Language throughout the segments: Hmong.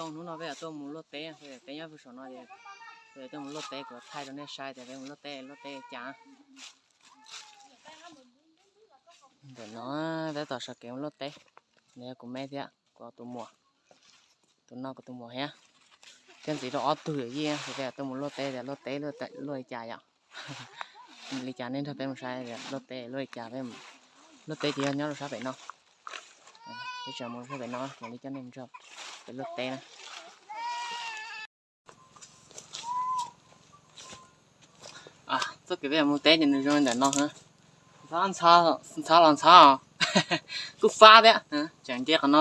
Hnub no peb yuav tuaj mus luaj teb, peb nyob pem saum no es peb tuaj mus luaj teb, kuv thaij rau nej saib tias peb mus luaj teb, luaj teb li cas. Ntawm no peb tab tom sawv kev mus luaj teb, nws yog kuv me thiab kuv tus muam, tus no kuv tus muam thiab, thiab ntxiv rau ob tug yawm yij, peb tuaj mus luaj teb tias luaj teb luaj li cas yom. Li cas nej nrog peb mus saib luaj teb luaj li cas, peb luaj teb ces yog nyob rau sab pem no. Peb tseem mus sab pem no, mam li coj nej mus nrog peb luaj teb na. Txoj kev peb mus teb ces nws zoo li ntawm no. Ntxhab los ntxhab, kuj fab thiab. Tseem nce qhov no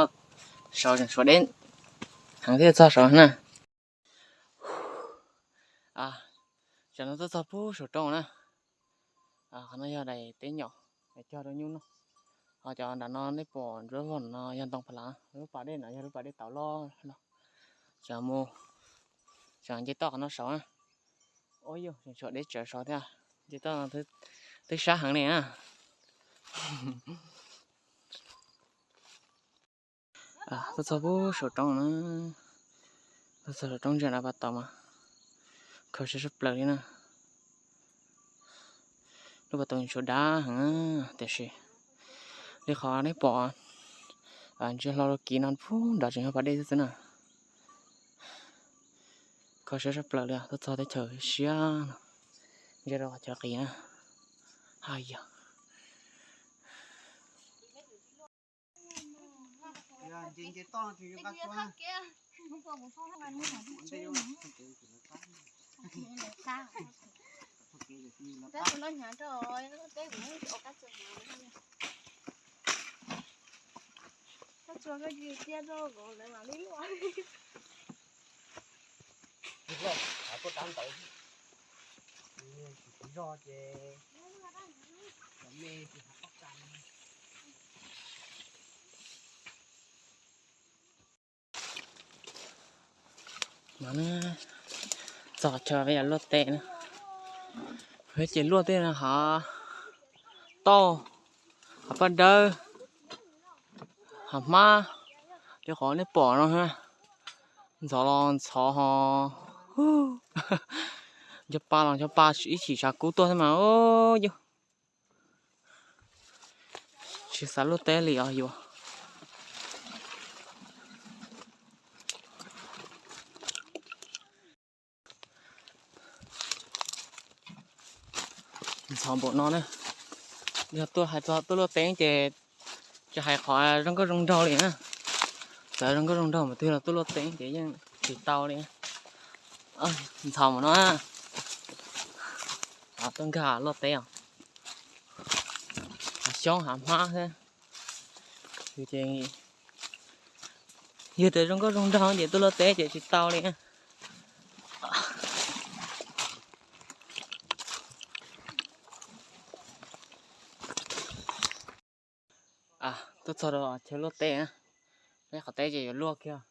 saud, tseem suav deb heev thiaj txog saud na. Tsam no tuaj txog pub saum roob na. Qhov no yog daim teb nyom, daim cog rau nyuj noj. Ho cov nram no nej pom ntsuab vog no yog ntoo pha lav, lub pas dej no yog lub pas dej tauv loj loj. Tsam mus, tsam nce toj qhov no saud na. Ua yus tseem tshuav deb tsawv saud thiab, nce toj twb sab heev li na. Tuaj txog pub saum roob na, tuaj txog saum roob ntsia nrad pas taus mas khaws siab sab plaws li na. Lub pas taus tsuas dab heev tiam sis li qhov nej pom ntsia hlo rau kiv no pub nrad tseem yog pas dej xwb xwb na. Kho siab sab plaws li, tuaj txog teb chaws siab no, ntsia rau qhov chaw qis na. Hais yog Tuaj rau ntawd, tsis zog ces cov me tsis hov pob txha. No, txog chaw peb yuav luaj teb na. Peb ces luaj tej hav tauj, hav paj dawb, hav hmab, li qhov nej pom no, ntxhov los ntxhov ho, nco pa los nco pa, ib chim tshav kub tuaj xwb mas yus tsis xav luaj teb li os yus. Ntxhov npaum no na, yog tuaj hais txog tuaj luaj teb ces tsis hais qhov zoo nkauj zoo nraug li na. Txawm zoo nkauj zoo nraug mas twg los tuaj luaj teb ces yeej tsis tau li. Ntxhov npaum no, tuaj nkag luaj teb os, hav xyoob hav hmab xwb. Ces yog tias zoo nkauj zoo nraug ces tuaj luaj teb ces tsis tau li. Tuaj txog rau chaw luaj teb na, peb qhov teb ces yuav luaj kiag,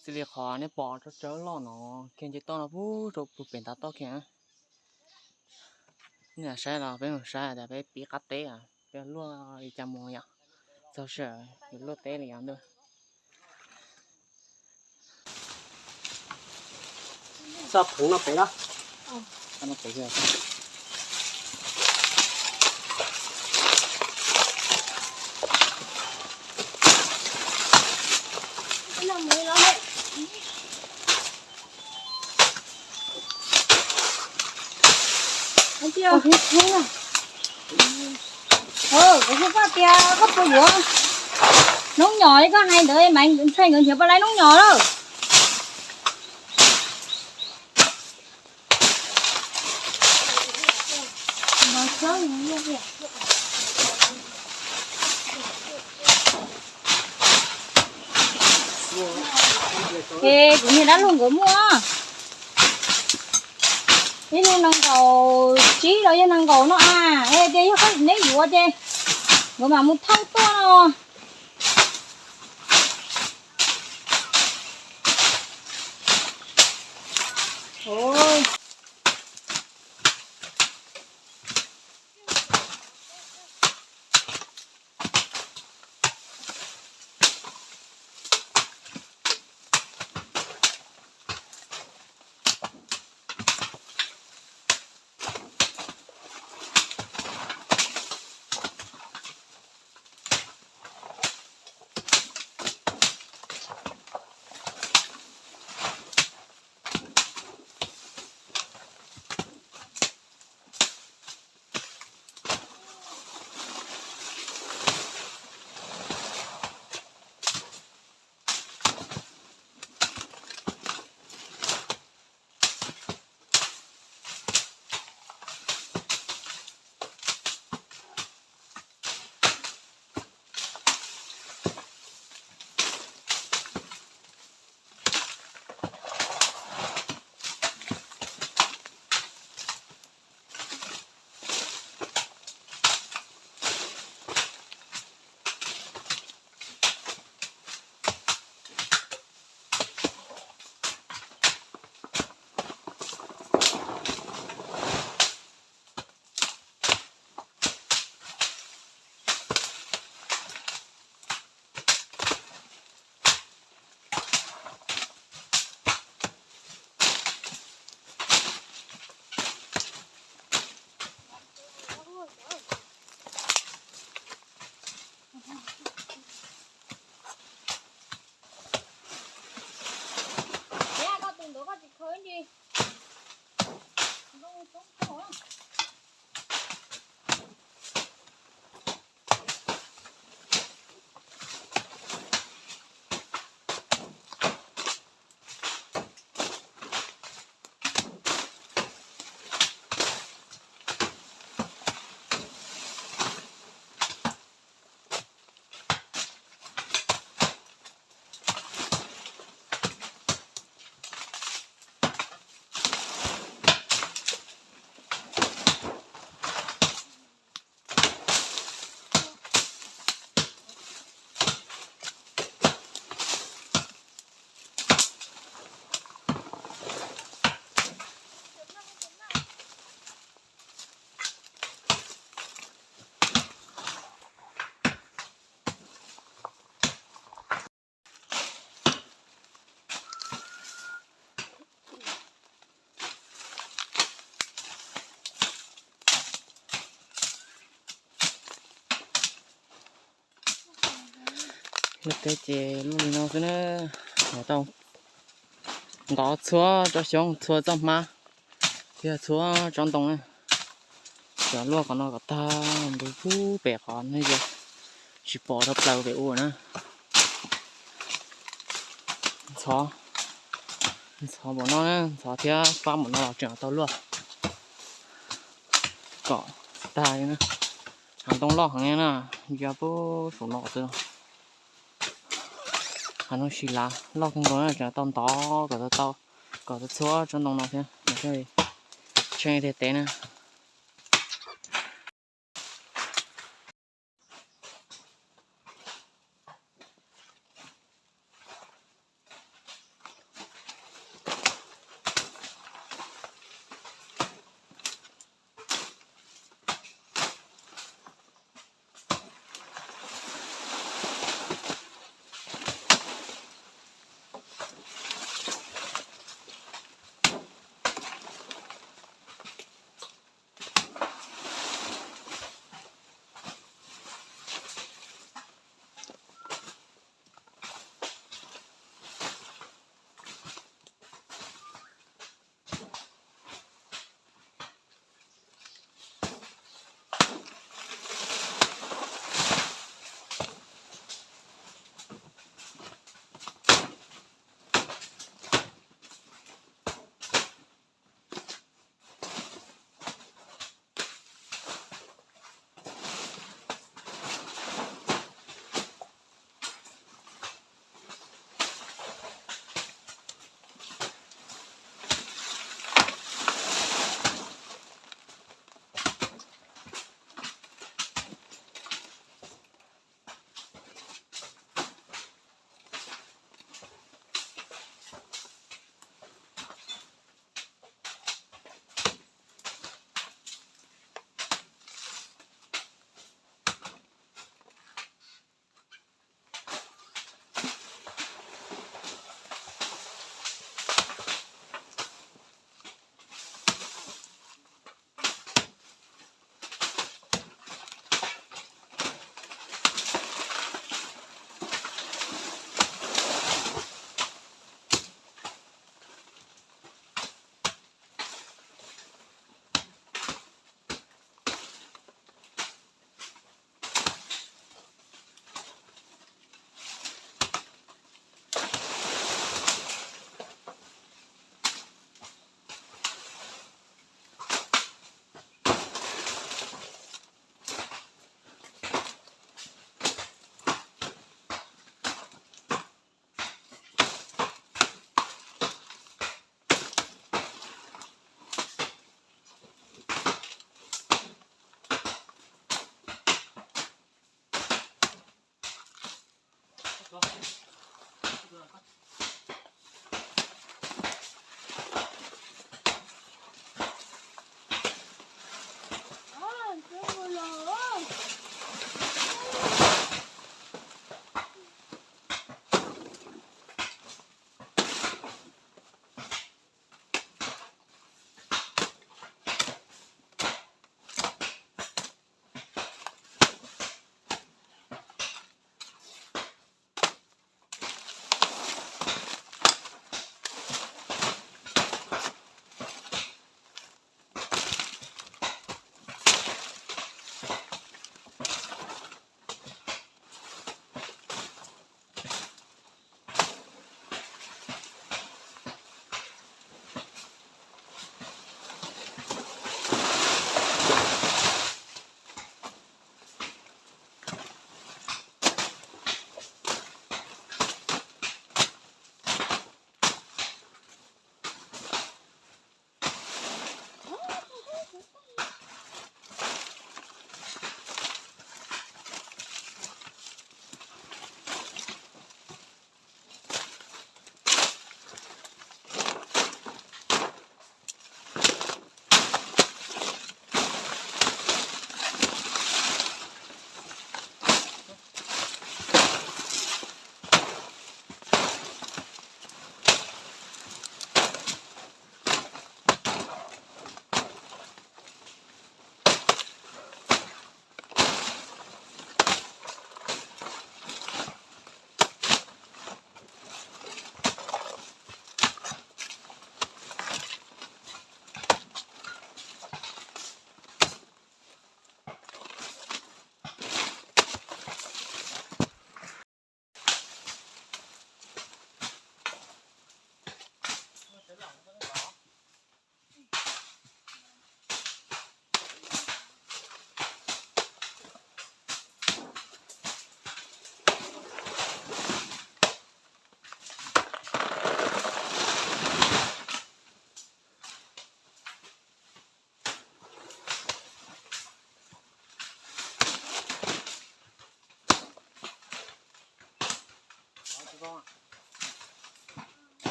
xws li qhov nej pom tsawb tsawb loj no kiag, nce toj no puag rau puag pem ntav toj kiag. Nej saib los peb mus saib tias peb pib qab teb peb luaj li cas mus yom. Txog sij hawm yuav luaj teb li yog ntuj. Xaj phoov no pem na. Kuv xav tias koj puas yuav noob nyom li koj hais ntawd, Maiv ntxhais nkawd nrhiav puas tau noob nyom lawm. Ces kuv niag dab laug nkawd muaj ib lub nees nkaum tsib los yog nees nkaum no a, es tias yog neb yuav ces nkawd mam mus thauj tuaj no. Luaj teb ces luaj li no xwb na. Yuav tau ntov txhua tsob xyoob, txhua txoj hmab thiab txhua tsob ntoo na. Tseem luaj qhov no kom tag ntu pub pem qhov nej tsis pom rau plaws pem ua na. Ntxhov, ntxhov npaum no na, ntxhov thiab fab npaum no los tseem tau luaj kom tag li na. Hav ntoo loj heev na, ya pub saum no xwb. Hav ntoo si lav loj kawg nkaus na, tseem tau ntov kom tau, kom tau txhua tsob ntoo no thiab, tsheej tiag teb na.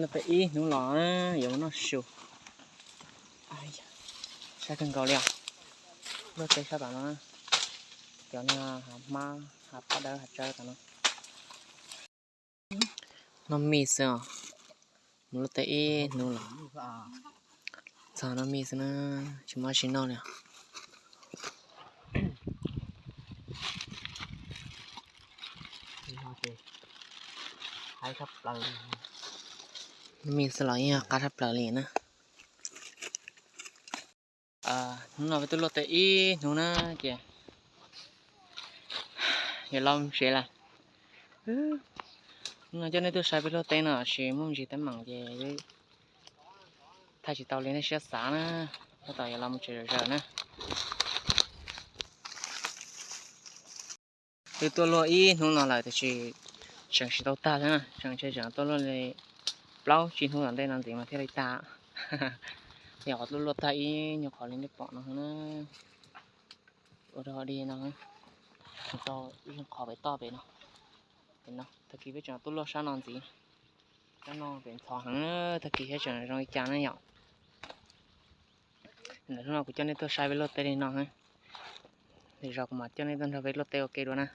Luaj teb ib hnub los yuav mus noj su. Saib kawg nkaus li os. Luaj teb sab tom no, cov niag hav hmab hav paj dawb hav tsawb tom no. Noj mij xwb os. Mus luaj teb ib hnub los txog noj mij xwb na, tsis muaj tsis noj li. Noj mij xwb los yeej qab tshaj plaws li na. Hnub no peb twb luaj teb ib hnub na, ces yuav los mus tsev lawm. Hnub no coj nej tuaj saib peb luaj teb no tsis muaj me ntsis teeb meem ces thaij tsis tau li nej siab xav na. Tab tom yuav los mus tsev zawm na. Twb tuaj luaj ib hnub no lawm tiam sis tseem tsis tau tag thiab na, tseem ntshe tseem tuaj luaj li plaub tsib hnub tom ntej no ntxiv mas thiaj li tag. Yog qhov tuaj luaj tag ib nyuag qhov li nej pom no na. Ua rau di no, tau ib qho pem toj pem no. Tag kis peb tseem tuaj luaj sab no ntxiv. Sab no pem ntxhov heev, tag kis saib tseem zoo li cas na yom. Ntawm hnub no kuv coj nej tuaj saib peb luaj teb li no. Lwm zaus kuv mam coj nej tuaj nrog peb luaj teb ua ke dua na.